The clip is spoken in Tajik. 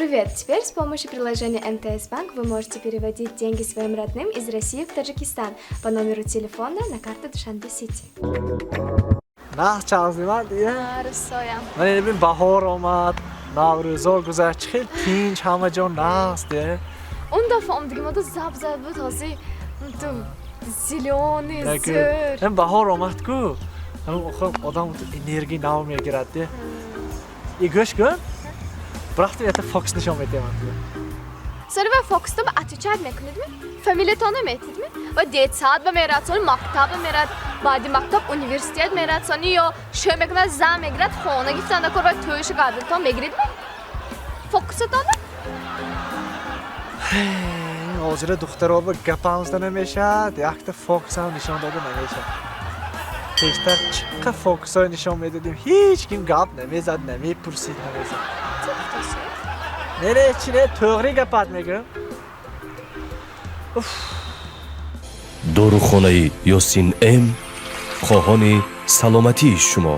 Привет! Теперь с помощью приложения МТС Банк вы можете переводить деньги своим родным из России в Таджикистан по номеру телефона на карту Душанбе Сити. Нағз чағзимад. Расоям. Ман бин, баҳор омад, Наврӯзо гузашт, чӣ хел тинч, ҳама ҷо нағз де. Он дафъа омдиги мода зап зад буд, ҳозир ту зелёный, зӯр. Ин баҳор омад ку, одам энергия нав мегирад де. И гӯш кун, рафтем, ята фокус нишон медиҳам. Сони ва фокусто ба отвечать мекунедми? Фамилиятона метидми? Ва детсад ба мерад, сони мактаб ба мерад, баъди мактаб университет мерад, сони ё шӯ мекунад, зан мегирад, хона гирифтан кор ва тӯйша гардатон мегиридми? Фокусатона? Ҳозира духтаро ба гапам зада намешавад, якта фокусам нишон дода намешавад. Пештар чӣ қадр фокусҳое нишон медодем, ҳеҷ ким гап намезад, намепурсид, намезад. Не, не, чи не, тоғри гапат мегӯям. Уф. Дорухонаи Ёсин М хоҳони саломатии шумо.